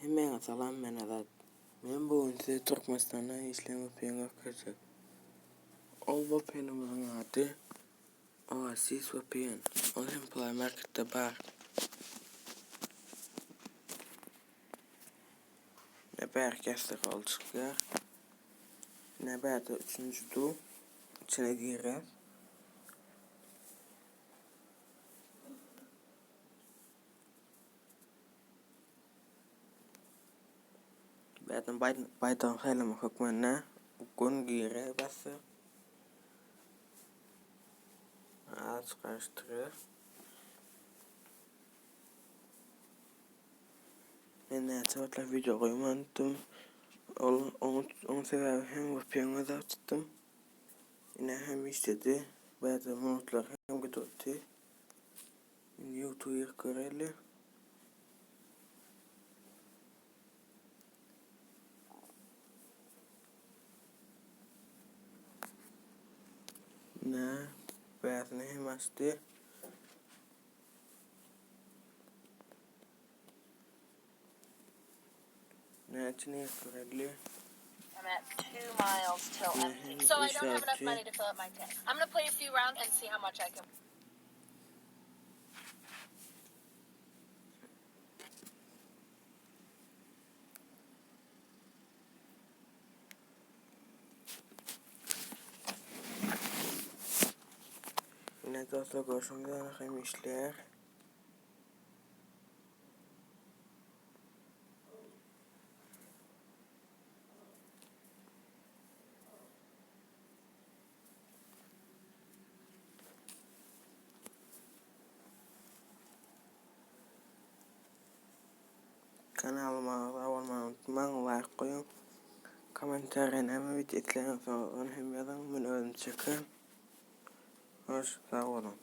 Hemmäňe salam men Azat. Men bu gün size Türkmenistanda işleýän VPN görkezjek. Ol VPN-imiziň ady Oasis VPN. Ol hem Play Marketde bar. Ne bärik ýazsak ol çykýar. Ne bärde üçünji du içine girýär. Bärden baýdagyny saýlamak hökmünde gün gire bassak azajyk garyşdyrýar. Men näçe wagtlap wideo goýmandym. Ol oň sebäbi hem VPN gözläp çykdym. Ine hem işledi. Bärde minutlar hem gidip otyr. Indi YouTube girip göreli. Ne? Bäsini hem açdy. Näçe girip göreli. I'm at two miles till empty. So I don't have enough money to fill up my tank. I'm gonna play a few rounds and see how much I can. Ine dostlar görşüňiz ýaly hem işleýär. Kanalyma agza bolmagy unutmaň, laýk goýuň. Kommentariýa näme wideo isleýäňiz ony hem ýazyň, men özüm çekerin. Hoş, sag boluň.